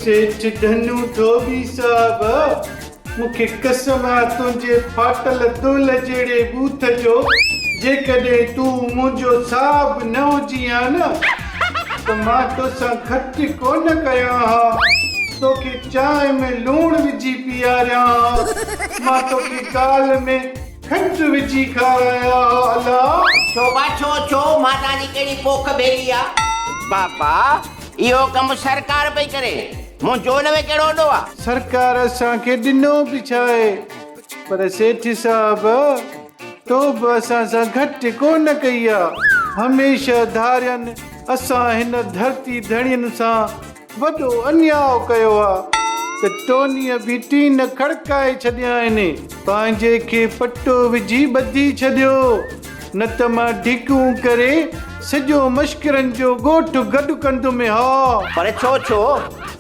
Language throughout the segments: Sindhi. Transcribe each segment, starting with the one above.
سيٺ ڌنو ڌوٻي صاحب، مون کي قسم آ تنهنجي ڦاٽل دولهه جهڙي ٻوٿ جو، جيڪڏهن تون منهنجو صاحب نه هجين ها نه ته مان توسان گهٽ ڪونه ڪيان ها، توکي چانهه ۾ لوڻ وجهي پياريان ها، مان توکي ڳالهه ۾ کنڊ وجهي کارايان ها، الا! ڇو با ڇو ڇو، مان توهان جي ڪهڙي پوک ڀيلي آ؟ بابا اهو ڪم سرڪار پئي ڪري، منهنجو ان ۾ ڪهڙو ڏوهه آ؟ سرڪار اسان کي ڏنو به ڇا آهي؟ پر سيٺ صاحب تو به اسان سان گهٽ ڪونه ڪئي آ. هميشه ڌارين اسان هن ڌرتي ڌڻين سان وڏو انياء ڪيو آ ته ٽونيء به ٽين کڙڪائي ڇڏيا آهن. پنهنجي کي پٽو وجهي ٻڌي ڇڏيو، نه ته مان ڍيڪون ڪري سڄو مشڪرن جو ڳوٺ گڏ ڪندم. ها! پر ڇو ڇو؟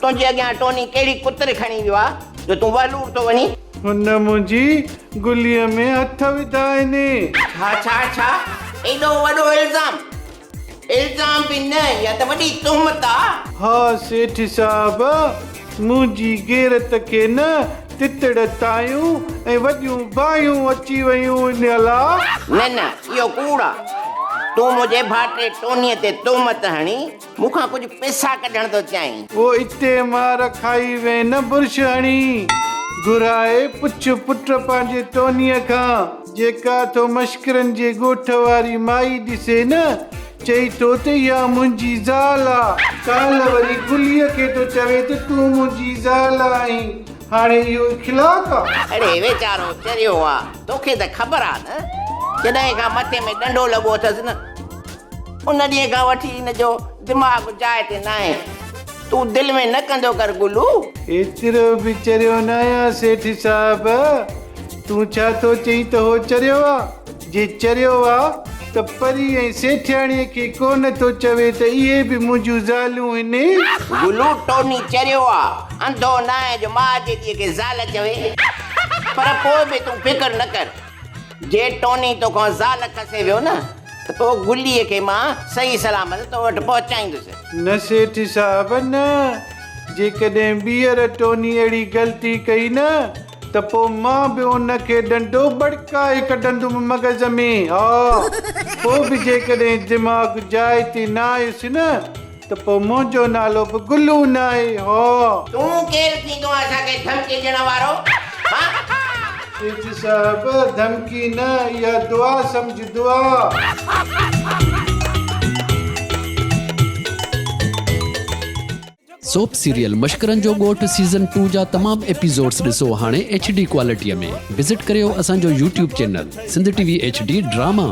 تنهنجي اڳيان ٽوني ڪهڙي ڪتر کڻي ويو آ جو تون وهلور ٿو وڃين؟ هن منهنجي گليء ۾ هٿ وڌا آهن. ڇا ڇا ڇا؟ ايڏو وڏو الزام؟ الزام به نه، اها ته وڏي تهمت آ. ها سيٺ صاحب، منهنجي غيرت کي نه تتڙ تايون ۽ وڏيون باهيون اچي ويون ان الا. نه نه، اهو ڪوڙ آ. تون منهنجي ڀائٽي ٽونيء تي تهمت هڻي مون کان ڪجهه پئسا ڪڍڻ ٿو چاهين. او اتي مار کائي وين نه برش هڻي. گهرائي پڇ پٽ پنهنجي ٽونيء کان. جيڪا ٿو مشڪرن جي ڳوٺ واري مائي ڏسي نه، چئي ٿو ته اها منهنجي زال آ. ڪالهه وري گليء کي ٿو چوي ته تون منهنجي زال آهين. هاڻي اهو اخلاق آ؟ اڙي ويچارو چريو آ، توکي ته خبر آ نه، جڏهن کان مٿي ۾ ڏنڊو لڳو اٿس نه، ان ڏينهن کان وٺي هن جو دماغ جاء تي ناهي. تون دل ۾ نه ڪندو ڪر گلو. ايترو به چريو ناهيان سيٺ صاحب. تون ڇا ٿو چئين ته هو چريو آ؟ جي چريو آ ته پري ۽ سيٺياڻيء کي ڪو نه ٿو چوي ته اهي به منهنجون زالون هن. گلو ٽوني چريو آ، انڌو ناهي جو ماء جيڏيء کي زال چوي. پر پوء به تون فڪر نه ڪر. جي ٽوني توکان زال کسي ويو نه ته پوء گليء کي مان صحيح سلامت تو وٽ پهچائيندس. نه سيٺ صاحب نه، جيڪڏهن ٻيهر ٽوني اهڙي غلطي ڪئي نه ته پوء مان به ان کي ڏنڊو ٻڙڪائي ڪڍندم مغز ۾، ها پوء به جيڪڏهن دماغ جاء تي نه آيس نه ته پوء منهنجو نالو به گلو ناهي، ها. تون ڪير ٿيندو آهين اسان کي ڌمڪي ڏيڻ وارو، ها؟ سيٺ صاحب، ڌمڪي نه، اها دعا سمجهه، دعا. سوپ سيريل مشڪرن جو ڳوٺ سيزن ٽو جا تمام ايپيسوڊس ڏسو هاڻي ايڇ ڊي ڪوالٽي ۾ وزٽ ڪريو اسان جو YouTube channel Sindh T V H D drama.